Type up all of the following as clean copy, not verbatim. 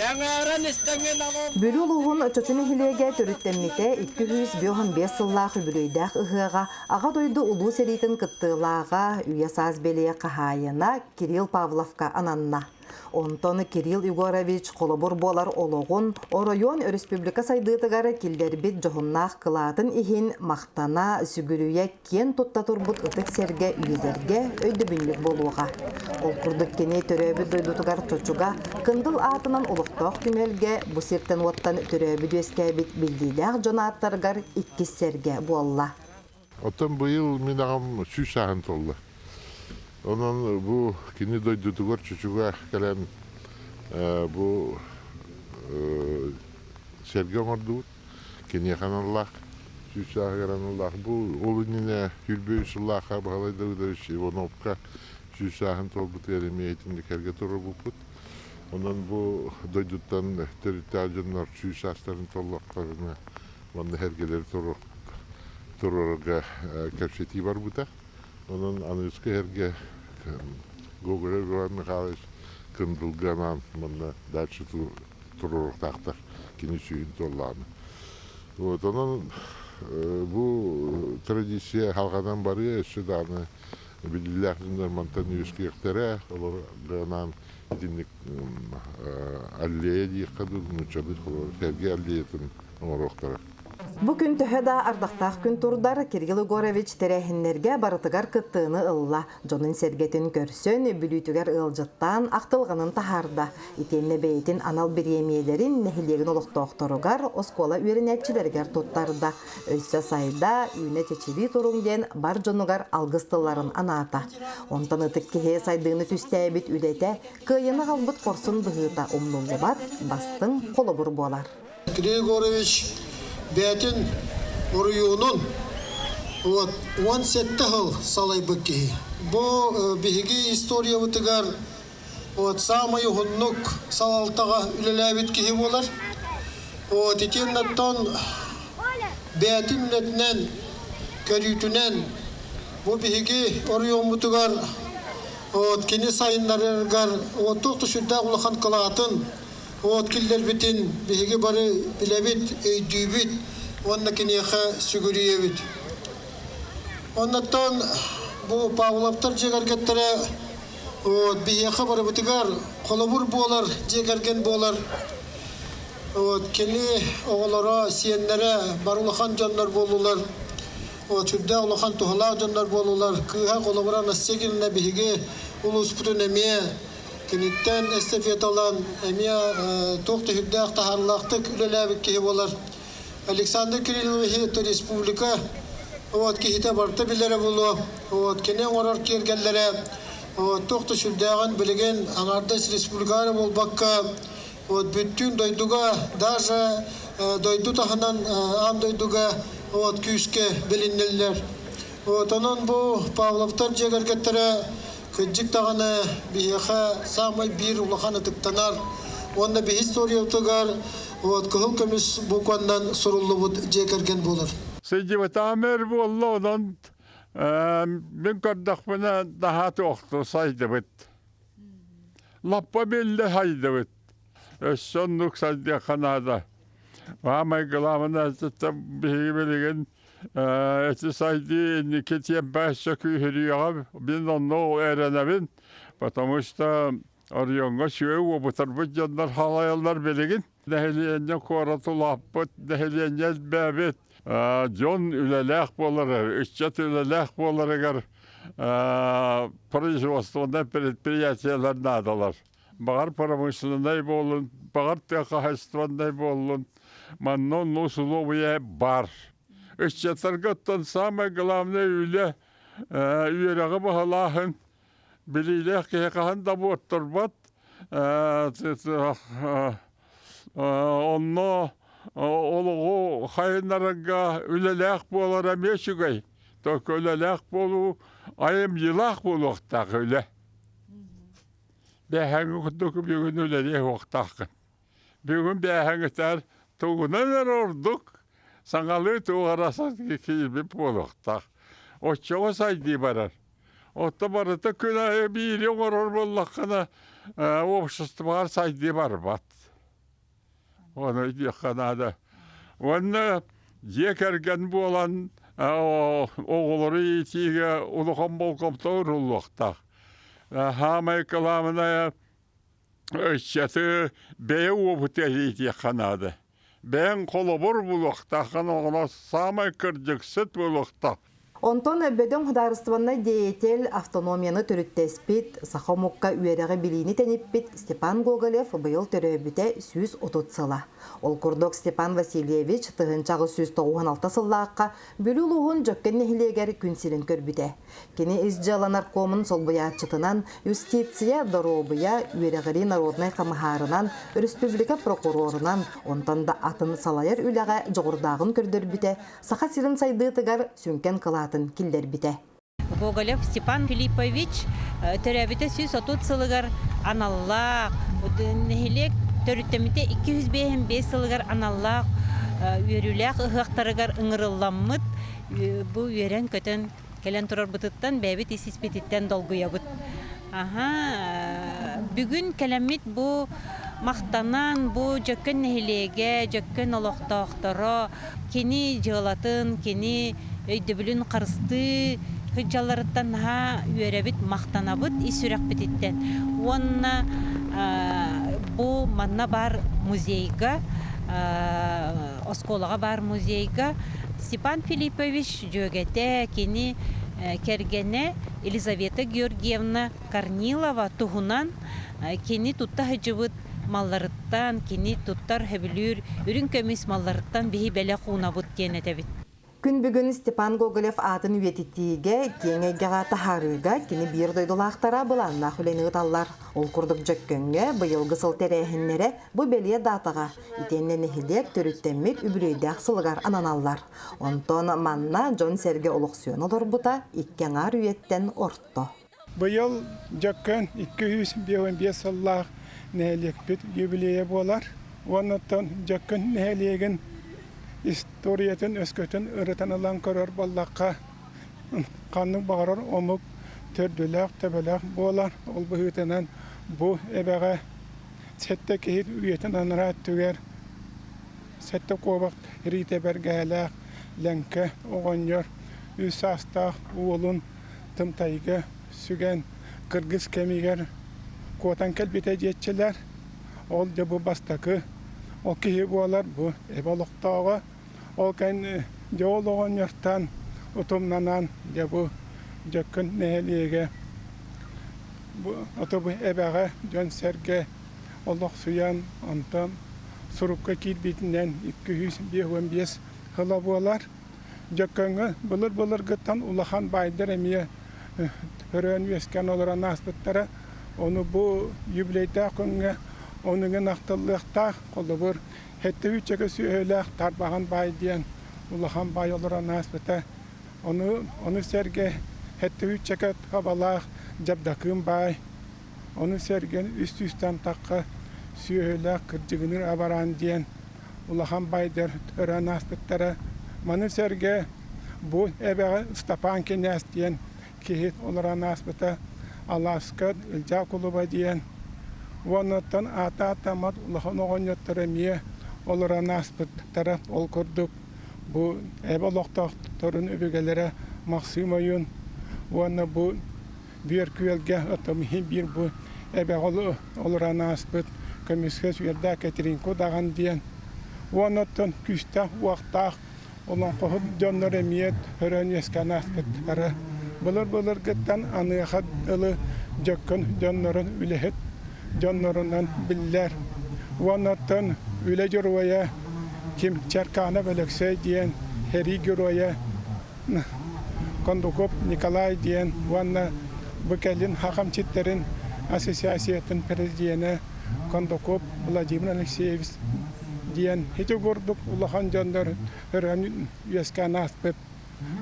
Сэҥээрэн истэҥҥин аҕам. Бүлүү улууһун Чочу нэһилиэгэ төрүттэммитэ 255 сыллаах үбүлүөйдээх ыһыаҕа Аҕа дойду Улуу сэриитин кыттыылааҕа, үйэ-саас бэлиэ хаһаайына Кирилл Павловка ананна. Онтон Кирилл Егорович холобур буолар олоҕун оройуон өрөспүүбүлүкэ сайдыытыгар киллэрбит дьоһуннаах кылаатын иһин махтана, сүгүрүйэ киэн тутта турбут ытык сэргэ үйэлэргэ өйдөбүнньүк буолуоҕа. Ол курдук кини төрөөбүт дойдутугар Чочуга Кындыл аатынан олохтоох түмэлгэ бу сиртэн-уоттан төрөөбүт-үөскээбит биллиилээх дьон ааттарыгар иккис сэргэ буолла. Оттон быйыл мин аҕам 100 сааһын туолла. Онон бу кини дойдутугар Чочуга кэлэн бу сэргэ оҥордубут. Киниэхэ аналлаах, 100 сааһыгар аналлаах. Бу ол иннинэ 23 сыллаахха Баһылай Давыдович Ивановка 100 сааһын туолбутугар эмиэ итинник эргэ туруорбуппут. Онон бу дойдуттан төрүттээх дьоннор 100 саастарын туоллахтарына манна сэргэлэри туруорарга кэпсэтии барбыта. Онон аныгыскы эргэ Гоголев Иван Михайлович Кындылга анаан манна дальше туруоруохтаахтар кини сүүһүн туоллаҕына. Вот онон бу традиция халҕанан барыа өссө даҕаны биллиилээх дьоннор мантан үөскүөхтэрэ олор анаан итинник аллея диэххэ дуу нууччалыы сэргэ аллеятын оҥоруохтара. Бу күн төһө да ардахтаах күн турдар, Кирилл Егорович тэрээһиннэргэ барытыгар кыттыыны ылла. Дьонун-сэргэтин көрсөн, Бүлүүтүгэр ыалдьыттаан, ахтылҕанын таһаарда. Итиэннэ бэйэтин анал бириэмийэлэрин нэһилиэгин олохтоохторугар, оскуола үөрэнээччилэригэр туттарда. Өссө сайда, үүнэ-чэчирии туруҥ диэн бар дьонугар алгыс тылларын анаата. Онтон ытык киһи сайдыыны түстээбит үлэтэ, кыайыыны аҕалбыт хорсун быһыыта умнуллубат, бастыҥ холобур буолар. Андрей Егорович бэйэтин оройуонун вот 17 сыл салайбыт киһи. Бу биһиги историябытыгар вот саамай уһуннук салалтаҕа үлэлээбит киһи буолар. Вот итиэннэттэн бэйэтин үлэтинэн, көрүүтүнэн бу биһиги оройуоммутугар вот кини сайыннарарыгар вот туох да сүрдээх улахан кылаатын От киллэрбитин биһиги бары билэбит, өйдүүбүт уонна киниэхэ сүгүрүйэбит. Оннуттан бу Павловтар дьиэ кэргэттэрэ вот, биһиэхэ барыбытыгар холобур буолар дьиэ кэргэн буолар. Вот, кини оҕолоро, сиэннэрэ бары улахан дьоннор буоллулар. Вот, сүрдээх улахан туһалаах дьоннор буоллулар. Кыыһа холобура Анастасия биһиги улууспутун эмиэ Киниттэн эстафеталаан эмиэ туох да сүрдээх таһаарыылаахтык үлэлээбит киһи буолар. Александр Кириллович республика вот киһитэ барыта билэрэ буолуо. Вот кини оҥорор киэргэллэрэ вот туох да сүрдээҕин билигин аҥаардас республикаҕа эрэ буолбакка вот бүттүүн дойдуга даже дойду таһынан аан дойдуга вот күүскэ билиннэллэр. Вот онон бу Павловтар дьиэ кэргэттэрэ Кырдьык даҕаны биһиэхэ саамай биир улахан ытыктанар уонна биһи историябытыгар вот кыһыл көмүс букваннан суруллубут дьиэ кэргэн буолар. Сылдьыбатаҕым өр буолла, онон мин көрдөхпүнэ наһаа туохту сайдыбыт. Лаппа биллэ сайдыбыт. Өссө оннук сайдыахха наада. Маамай главное биһиги билигин Эти сайдыы инники тиэмпэ өссө күүһүрүөҕэ мин онно эрэнэбин, потому что оройуоҥҥа сүөһү уобутарбыт дьоннор халайаллар билигин. Нэһилиэнньэ куорат улааппыт, нэһилиэнньэ элбээбит, дьон үлэлээх буолар, ыччат үлэлээх буоларыгар производственнай предприятиелар наадалар. Баҕар промышленнай буоллун, баҕар тыа хаһаайыстыбаннай буоллун, манна онно усулуобуйа баар. Ыччаттарга оттон самое главное үлэ үөрэҕи баһылааһын, билиилээх киһи хаһан да буоттарбат. Онно олоҕу хайыннарарга үлэлээх буолар эмиэ үчүгэй. Только үлэлээх буолуу айымньылаах буолуохтаах үлэ. Бээһээҥҥи курдук бүгүн үлэлиэ суохтааххын. Бүгүн бээһээҥҥитэр тугунан эрэ ордук саҥалыы туох эрэ киирбит буолуохтаах. Оччоҕо сайдыы барар. Отто барыта күн аайы биири оҥорор буоллаххына, обществоҕар сайдыы барбат. Ону диэххэ наада. Уонна дьиэ кэргэн буолан оҕолору иитиигэ улахан болҕомто ууруллуохтаах. Хаамай кылаабынайа ыччаты бэйэ уопута иитиэххэ наада. Бэйэҥ холобур булуохтааххын оҕолор саамай кырдьыксыт буолуохтаах. Онтон бөдөҥ судаарыстыбаннай деятель автономияны төрүттэспит, саха омукка үөрэҕи-билиини тэниппит Степан Гоголев быйыл төрөөбүтэ 130 сыла. Ол курдук Степан Васильевич 1896 сыллаахха Бүлүү улууһун Дьөккөн нэһилиэгэр күн сирин көрбүтэ. Кини ис дьыала наркомун солбуйааччытынан, юстиция, доруобуйа, үөрэҕирии народнай хамыһаарынан, өрөспүүбүлүкэ прокурорунан, онтон да атын салайар үлэҕэ дьоҕурдааҕын көрдөрбүтэ, Саха сирин сайдыытыгар сүҥкэн кылаатын киллэрбитэ. Гоголев Степан Филиппович төрөөбүтэ 130 сылыгар аналлаах, нэһилиэк төрүттэммитэ 255 сылыгар аналлаах үөрүүлээх ыһыахтарыгар ыҥырылламмыт бу үөрэн-көтөн кэлэн турарбытыттан бэйэбит ис-испититтэн долгуйабыт. Аһа, бүгүн кэлэммит бу махтанан, бу Дьөккөн нэһилиэгэ, Дьөккөн олохтоохторо кини дьыалатын, кини өйдөбүлүн харыстыы сылдьалларыттан наһаа үөрэбит, махтанабыт ис сүрэхпититтэн. Уонна бу манна баар музейга, оскуолаҕа баар музейга Степан Филиппович дьүөгэтэ, кини кэргэнэ Елизавета Георгиевна Корнилова туһунан кини тутта сылдьыбыт малларыттан, кини туттар сөбүлүүр үрүҥ көмүс малларыттан биһи бэлэх уунабыт диэн этэбит. Күн бүгүн Степан Гоголев аатын үйэтитиигэ, киэҥ эйгэҕэ таһаарыыга кини биир дойдулаахтара былааннаах үлэни ыыталлар. Ол курдук Дьөккөҥҥө быйылгы сыл тэрээһиннэрэ бу бэлиэ даатаҕа итиэннэ нэһилиэк төрүттэммит үбүлүөйдээх сылыгар ананаллар. Онтон манна дьон-сэргэ олохсуйан олорбута икки аҥаар үйэттэн орто. Быйыл Дьөккөн 255 сыллаах нэһилиэкпит юбилейа буолар. Уонна оттон Дьөккөн нэһилиэгин историятын өскөтүн ырытан ылан көрөр буоллахха, ханнык баҕарар омук төрдүлээх-төбөлөөх буолар. Ол быһыытынан бу эбэҕэ сэттэ киһи үйэтин анараа өттүгэр сэттэ куобах риитэ бэргэһэлээх Лэҥкэ оҕонньор үс саастаах уолун тымтайга сүгэн кыргыс кэмигэр куотан кэлбитэ диэччилэр. Ол дьэ бу бастакы ол киһи буолар, бу эбэ олохтооҕо. Ол кэннэ дьэ ол оҕонньортон утумнанан дьэ бу Дьөккөн нэһилиэгэ бу ото бу эбэҕэ дьон-сэргэ олохсуйан онтон сурукка киирбитинэн 255 сыла буолар. Дьөккөҥҥө былыр-былыргыттан улахан баайдар эмиэ төрөөн-үөскээн олорон ааспыттара. Ону бу юбилейдаах күҥҥэ онугун ахтыллыахтаах. Холобур, сэттэ сүүсчэкэ сүөһүлээх Тарбаҕан баай диэн улахан баай олорон ааспыта. Ону, ону сэргэ сэттэ сүүсчэкэ табалаах Дьабдакыын баай, ону сэргэ үс сүүстэн тахха сүөһүлээх Кырдьыгыныыр Абараан диэн улахан баайдар өрөөн ааспыттара. Маны сэргэ бу эбэҕэ Ыстапаан кинээс диэн киһи олорон ааспыта. Алааска Ылдьаа кулуба диэн уонна оттон аата ааттаммат улахан оҕонньоттор эмиэ олорон ааспыттара. Ол курдук бу эбэ олохтоохторун өбүгэлэрэ Махсыым ойуун уонна бу Бүөр күөлгэ оттон иһин биир бу эбэҕэ олорон ааспыт көмүскэ сүөрдээх Кэтиринку удаҕан диэн уонна оттон күүстээх уохтаах олоҥхоһут дьоннор эмиэ өрөөн үөскээн ааспыттара. Былыр-былыргыттан аныаха дылы дьөккөн дьоннорун үлэһит дьоннорунан биллэр. Уонна оттон үлэ дьоруойа Ким Чарканов Өлөксөй диэн сэрии геройа Кондуков Николай диэн уонна бу кэлин хахамчыттарын ассоциациятын президенэ Кондуков Владимир Алексеевич диэн ити курдук улахан дьоннор өрөөн үөскээн ааспыт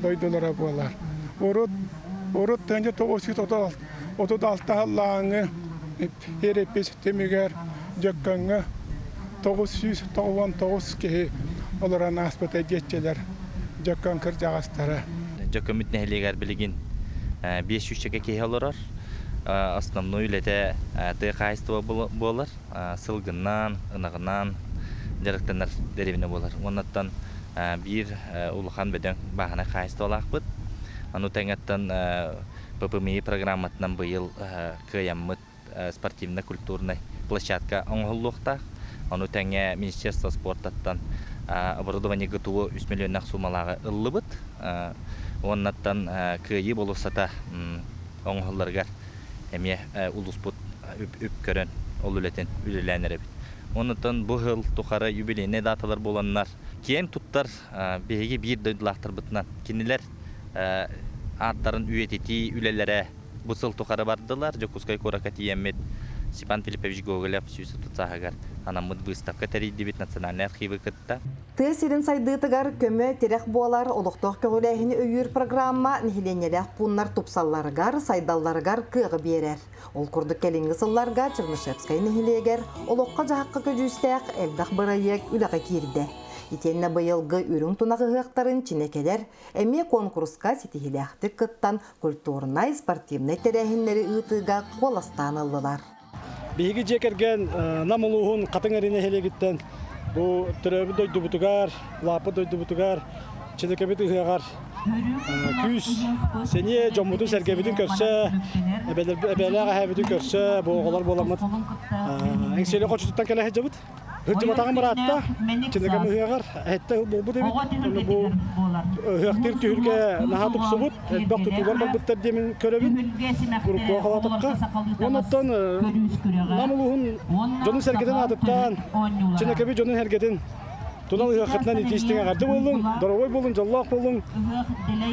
дойдулара буолар. Урут урут 1936 сыллааҥы перепись түмүгэр Дьөккөҥҥө 999 киһи олорон ааспыта диэччилэр Дьөккөн кырдьаҕастара. Дьөккөммүт нэһилиэгэр билигин 500 киһи олорор. Основной үлэтэ тыа хаһаайыстыба буолар. Сылгынан, ынаҕынан дьарыктанар дэриэбинэ буолар. Уоннаттан биир улахан бөдөҥ бааһынай хаһаайыстыбалаахпыт. Ону тэҥэттэн ППМИ программатынан быйыл кыайаммыт спортивно-культурнай площадка оҥоһуллуохтаах. Ону тэҥэ Министерство спортаттан оборудование ГТО 3 миллионнаах суумалааҕы ыллыбыт. Уоннаттан Кыайыы болуоссата оҥоһулларыгар эмиэ улууспут үп көрөн ол үлэтин үлэлээн эрэбит. Оннуттан бу сыл тухары юбилейнай даталар буоланнар киэн туттар биһиги биир дойдулаахтарбытынан кинилэр ааттарын үйэтитии үлэлэрэ бу сыл тухары бардылар. Дьокуускай куоракка тиийэммит Степан Филиппович Гоголев 130 сааһыгар анаммыт выставка тэрийдибит Национальнай архивы кытта. Тыа сирин сайдыытыгар көмө тирэх буолар олохтоох көҕүлээһини өйүүр программа нэһилиэнньэлээх пууннар тупсалларыгар, сайдалларыгар кыаҕы биэрэр. Ол курдук кэлиҥҥи сылларга Чернышевскай нэһилиэгэр олоххо-дьаһахха көдьүүстээх элбэх бырайыак үлэҕэ киирдэ. Итиэннэ быйылгы үрүҥ тунах ыһыахтарын чинэкэлэр эмиэ куонкуруска ситиһиилээхтик кыттан культурнай, спортивнай тэрээһиннэри ыытыыга куоластаан ыллылар. Биһиги дьиэ кэргэн Нам улууһун Хатыҥ Эрий нэһилиэгиттэн бу төрөөбүт дойдубутугар, улааппыт дойдубутугар, Чинэкэбит ыһыаҕар күүс, сэниэ дьоммутун-сэргэбитин көрсө, эбээлээх эһээбитин көрсө бу оҕолор буоламмыт Эҥсиэли хочотуттан кэлэ сылдьабыт. Сылдьыбатаҕым быраатта, Чинэкэм ыһыаҕар эһэттэ буолбут эбит. Уонна бу ыһыахтыыр түһүлгэ наһаа тупсубут, элбэх тутуулар барбыттар диэмин көрөбүн. Уруккуга холоотоххо. Уонна оттон Нам улууһун дьонун-сэргэтин аатыттан, Чинэкэби дьонун-сэргэтин тунал ыһыаххытынан итии-истиҥ эҕэрдэ буоллун, доруобай буолун, дьоллоох буолуҥ,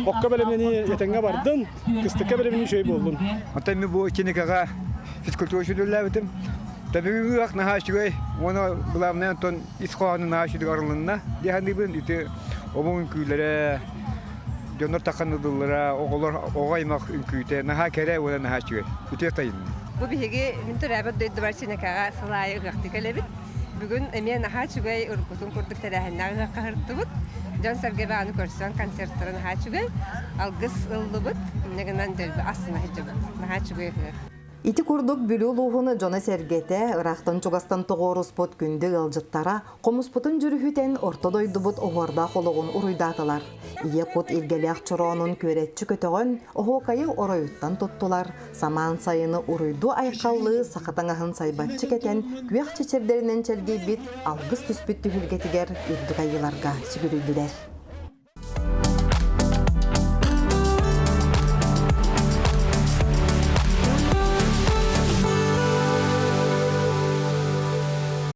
окко бэлэмнэнии этэҥҥэ бардын, кыстыкка бэлэмнэнии үчүгэй буоллун. Оттон мин бу Чинэкэҕэ физкультура үчүгэй Табигы ыһыах наһаа үчүгэй уонна главное онтон ис хоһооно наһаа үчүгэй арылынна дии саныыбын. Ити омук үҥкүүлэрэ, дьоннор таххан ылыллара, оҕолор оҕо аймах үҥкүүтэ наһаа кэрэ уонна наһаа үчүгэй. Үтүө тайынна. Бу биһиги мин төрөөбүт дойдубар Чинэкэҕэ сыл аайы ыһыахтыы кэлэбит. Бүгүн эмиэ наһаа үчүгэй уруккутун курдук тэрээһиннээх ыһыахха сырыттыбыт. Дьон-сэргэ бааны көрсөн концерттара наһаа үчүгэй. Алгыс ыллыбыт. Инньэ гынан дэлби астына сылдьабыт. Наһаа үчүгэй ыһыах. Ити курдук Бүлүү улууһун дьоно-сэргэтэ, ыраахтан-чугастан тоҕуоруспут күндү ыалдьыттара хомуспутун дьүрүһүтэн орто дойдубут оһуордаах олоҕун уруйдаатылар. Ийэ кут илгэлээх чороонун күөрэччи көтөҕөн, оһуокайы оройуттан туттулар, самаан сайыны уруйдуу айхаллыы саха таҥаһын сайбаччы кэтэн, күөх чэчирдэринэн чэлгийбит алгыс түспүт түһүлгэтигэр үрдүк айыыларга сүгүрүйдүлэр.